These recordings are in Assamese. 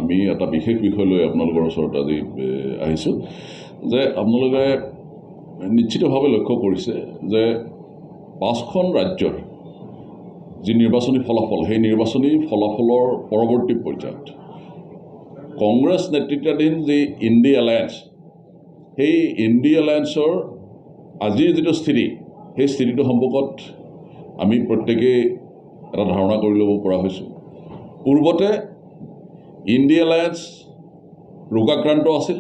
আমি এটা বিশেষ বিষয় লৈ আপোনালোকৰ ওচৰত আজি আহিছোঁ যে আপোনালোকে নিশ্চিতভাৱে লক্ষ্য কৰিছে যে পাঁচখন ৰাজ্যৰ যি নিৰ্বাচনী ফলাফল, সেই নিৰ্বাচনী ফলাফলৰ পৰৱৰ্তী পৰ্যায়ত কংগ্ৰেছ নেতৃত্বাধীন যি ইণ্ডি এলায়েন্স, সেই ইণ্ডি এলায়েন্সৰ আজিৰ যিটো স্থিতি, সেই স্থিতিটো সম্পৰ্কত আমি প্ৰত্যেকেই এটা ধাৰণা কৰি ল'ব পৰা হৈছোঁ। পূৰ্বতে ইণ্ডি এলায়েন্স ৰোগাক্ৰান্ত আছিল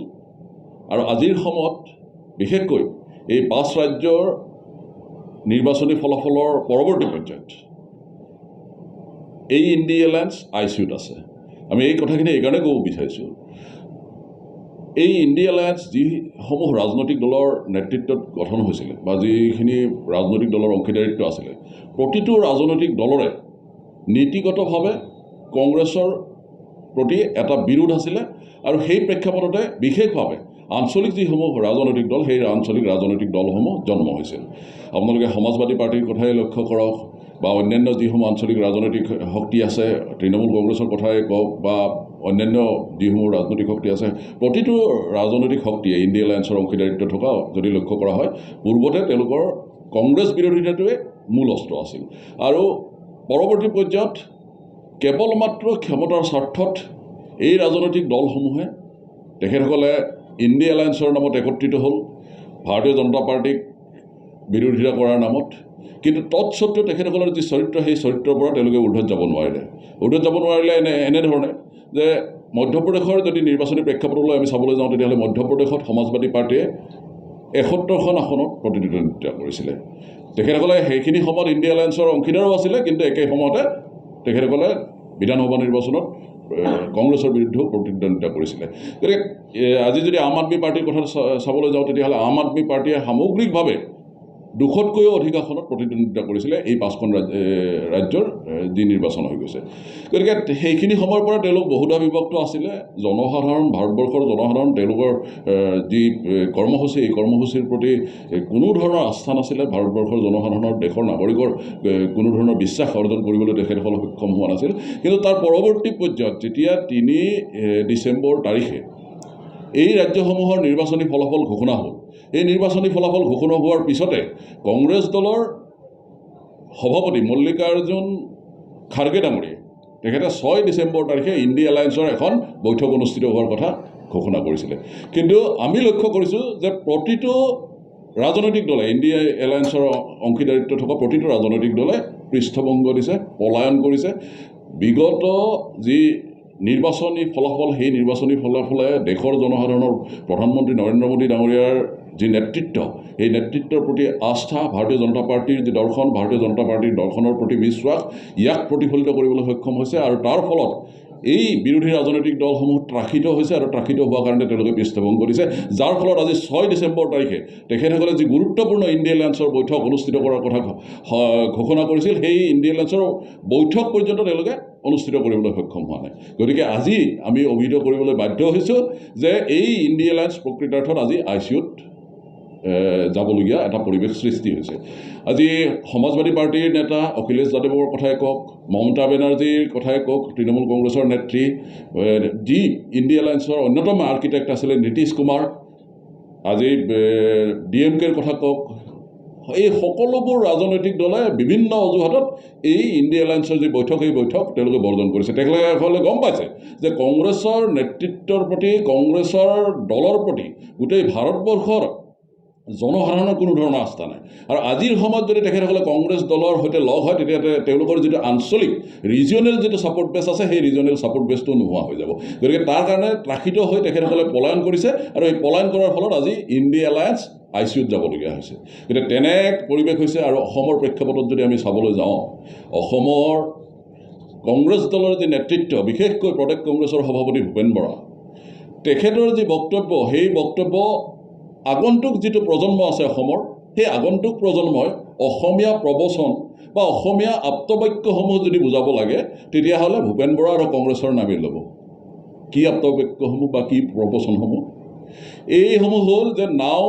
আৰু আজিৰ সময়ত বিশেষকৈ এই পাঁচ ৰাজ্যৰ নিৰ্বাচনী ফলাফলৰ পৰৱৰ্তী পৰ্যায়ত এই ইণ্ডি এলায়েন্স আইচিইউত আছে। আমি এই কথাখিনি এইকাৰণে ক'ব বিচাৰিছোঁ, এই ইণ্ডি এলায়েন্স যিসমূহ ৰাজনৈতিক দলৰ নেতৃত্বত গঠন হৈছিলে বা যিখিনি ৰাজনৈতিক দলৰ অংশীদাৰিত্ব আছিলে, প্ৰতিটো ৰাজনৈতিক দলৰে নীতিগতভাৱে কংগ্ৰেছৰ প্ৰতি এটা বিৰোধ আছিলে আৰু সেই প্ৰেক্ষাপটতে বিশেষভাৱে আঞ্চলিক যিসমূহ ৰাজনৈতিক দল, সেই আঞ্চলিক ৰাজনৈতিক দলসমূহ জন্ম হৈছিল। আপোনালোকে সমাজবাদী পাৰ্টীৰ কথাই লক্ষ্য কৰক বা অন্যান্য যিসমূহ আঞ্চলিক ৰাজনৈতিক শক্তি আছে, তৃণমূল কংগ্ৰেছৰ কথাই কওক বা অন্যান্য যিসমূহ ৰাজনৈতিক শক্তি আছে, প্ৰতিটো ৰাজনৈতিক শক্তিয়ে ইণ্ডি এলায়েন্সৰ অংশীদাৰিত্ব থকা যদি লক্ষ্য কৰা হয়, পূৰ্বতে তেওঁলোকৰ কংগ্ৰেছ বিৰোধিতাটোৱে মূল অস্ত্ৰ আছিল। আৰু পৰৱৰ্তী পৰ্যায়ত কেৱল মাত্ৰ ক্ষমতাৰ স্বাৰ্থত এই ৰাজনৈতিক দলসমূহে, তেখেতসকলে ইণ্ডি এলায়েন্সৰ নামত একত্ৰিত হ'ল ভাৰতীয় জনতা পাৰ্টীক বিৰোধিতা কৰাৰ নামত। কিন্তু তৎসত্ত্বেও তেখেতসকলৰ যি চৰিত্ৰ, সেই চৰিত্ৰৰ পৰা তেওঁলোকে ঊৰ্ধত যাব নোৱাৰিলে। ঊৰ্ধত যাব নোৱাৰিলে এনেধৰণে যে মধ্যপ্ৰদেশৰ যদি নিৰ্বাচনী প্ৰেক্ষাপটলৈ আমি চাবলৈ যাওঁ, তেতিয়াহ'লে মধ্যপ্ৰদেশত সমাজবাদী পাৰ্টীয়ে 71খন আসনত প্ৰতিদ্বন্দ্বিতা কৰিছিলে। তেখেতসকলে সেইখিনি সময়ত ইণ্ডি এলায়েন্সৰ অংশীদাৰো আছিলে, কিন্তু একে সময়তে তেখেতসকলে বিধানসভা নিৰ্বাচনত কংগ্ৰেছৰ বিৰুদ্ধেও প্ৰতিদ্বন্দ্বিতা কৰিছিলে। গতিকে আজি যদি আম আদমি পাৰ্টীৰ কথা চাবলৈ যাওঁ, তেতিয়াহ'লে আম আদমি পাৰ্টীয়ে সামগ্ৰিকভাৱে 200তকৈও অধিক আসনত প্ৰতিদ্বন্দ্বিতা কৰিছিলে এই পাঁচখন ৰাজ্যৰ যি নিৰ্বাচন হৈ গৈছে। গতিকে সেইখিনি সময়ৰ পৰা তেওঁলোক বহুধা বিভক্ত আছিলে। জনসাধাৰণ, ভাৰতবৰ্ষৰ জনসাধাৰণ তেওঁলোকৰ যি কৰ্মসূচী, এই কৰ্মসূচীৰ প্ৰতি কোনো ধৰণৰ আস্থা নাছিলে। ভাৰতবৰ্ষৰ জনসাধাৰণৰ, দেশৰ নাগৰিকৰ কোনো ধৰণৰ বিশ্বাস অৰ্জন কৰিবলৈ তেখেতসকল সক্ষম হোৱা নাছিল। কিন্তু তাৰ পৰৱৰ্তী পৰ্যায়ত যেতিয়া 3 ডিচেম্বৰ তাৰিখে এই ৰাজ্যসমূহৰ নিৰ্বাচনী ফলাফল ঘোষণা হ'ল, এই নিৰ্বাচনী ফলাফল ঘোষণা হোৱাৰ পিছতে কংগ্ৰেছ দলৰ সভাপতি মল্লিকাৰ্জুন খাৰ্গে ডাঙৰীয়াই, তেখেতে 6 ডিচেম্বৰ তাৰিখে ইণ্ডি এলায়েন্সৰ এখন বৈঠক অনুষ্ঠিত হোৱাৰ কথা ঘোষণা কৰিছিলে। কিন্তু আমি লক্ষ্য কৰিছোঁ যে প্ৰতিটো ৰাজনৈতিক দলে, ইণ্ডি এলায়েন্সৰ অংশীদাৰিত্ব থকা প্ৰতিটো ৰাজনৈতিক দলে পৃষ্ঠভংগ দিছে, পলায়ন কৰিছে। বিগত যি নিৰ্বাচনী ফলাফল, সেই নিৰ্বাচনী ফলাফলে দেশৰ জনসাধাৰণৰ প্ৰধানমন্ত্ৰী নৰেন্দ্ৰ মোদী ডাঙৰীয়াৰ যি নেতৃত্ব, এই নেতৃত্বৰ প্ৰতি আস্থা, ভাৰতীয় জনতা পাৰ্টীৰ যি দৰ্শন, ভাৰতীয় জনতা পাৰ্টীৰ দৰ্শনৰ প্ৰতি বিশ্বাস, ইয়াক প্ৰতিফলিত কৰিবলৈ সক্ষম হৈছে। আৰু তাৰ ফলত এই বিৰোধী ৰাজনৈতিক দলসমূহ ত্ৰাসিত হৈছে আৰু ত্ৰাসিত হোৱাৰ কাৰণে তেওঁলোকে পৃষ্ঠভংগ দিছে, যাৰ ফলত আজি 6 ডিচেম্বৰ তাৰিখে তেখেতসকলে যি গুৰুত্বপূৰ্ণ ইণ্ডি এলায়েন্সৰ বৈঠক অনুষ্ঠিত কৰাৰ কথা ঘোষণা কৰিছিল, সেই ইণ্ডি এলায়েন্সৰ বৈঠক পৰ্যন্ত তেওঁলোকে অনুষ্ঠিত কৰিবলৈ সক্ষম হোৱা নাই। গতিকে আজি আমি অভিহিত কৰিবলৈ বাধ্য হৈছোঁ যে এই ইণ্ডি এলায়েন্স প্ৰকৃতাৰ্থত আজি আইচিইউত যাবলগীয়া এটা পৰিৱেশ সৃষ্টি হৈছে। আজি সমাজবাদী পাৰ্টীৰ নেতা অখিলেশ যাদৱৰ কথাই কওক, মমতা বেনাৰ্জীৰ কথাই কওক, তৃণমূল কংগ্ৰেছৰ নেত্ৰী, যি ইণ্ডি এলায়েন্সৰ অন্যতম আৰ্কিটেক্ট আছিলে নীতিশ কুমাৰ, আজি ডিএমকেৰ কথা কওক, এই সকলোবোৰ ৰাজনৈতিক দলে বিভিন্ন অজুহাতত এই ইণ্ডি এলায়েন্সৰ যি বৈঠক, এই বৈঠক তেওঁলোকে বৰ্জন কৰিছে। তেখেতসকলে গম পাইছে যে কংগ্ৰেছৰ নেতৃত্বৰ প্ৰতি, কংগ্ৰেছৰ দলৰ প্ৰতি গোটেই ভাৰতবৰ্ষৰ জনসাধাৰণৰ কোনো ধৰণৰ আস্থা নাই। আৰু আজিৰ সময়ত যদি তেখেতসকলে কংগ্ৰেছ দলৰ সৈতে লগ হয়, তেতিয়া তেওঁলোকৰ যিটো আঞ্চলিক, ৰিজিয়নেল যিটো ছাপৰ্ট বেছ আছে, সেই ৰিজিয়নেল ছাপৰ্ট বেছটো নোহোৱা হৈ যাব। গতিকে তাৰ কাৰণে ত্ৰাসিত হৈ তেখেতসকলে পলায়ন কৰিছে আৰু এই পলায়ন কৰাৰ ফলত আজি ইণ্ডি এলায়েন্স আইচিইউত যাবলগীয়া হৈছে। গতিকে তেনে এক পৰিৱেশ হৈছে। আৰু অসমৰ প্ৰেক্ষাপটত যদি আমি চাবলৈ যাওঁ, অসমৰ কংগ্ৰেছ দলৰ যি নেতৃত্ব, বিশেষকৈ প্ৰদেশ কংগ্ৰেছৰ সভাপতি ভূপেন বৰা, তেখেতৰ যি বক্তব্য, সেই বক্তব্য আগন্তুক যিটো প্ৰজন্ম আছে অসমৰ, সেই আগন্তুক প্ৰজন্মই অসমীয়া প্ৰবচন বা অসমীয়া আপ্তবাক্যসমূহ যদি বুজাব লাগে, তেতিয়াহ'লে ভূপেন বৰা আৰু কংগ্ৰেছৰ নামেই ল'ব। কি আপ্তবাক্যসমূহ বা কি প্ৰবচনসমূহ? এইসমূহ হ'ল যে নাও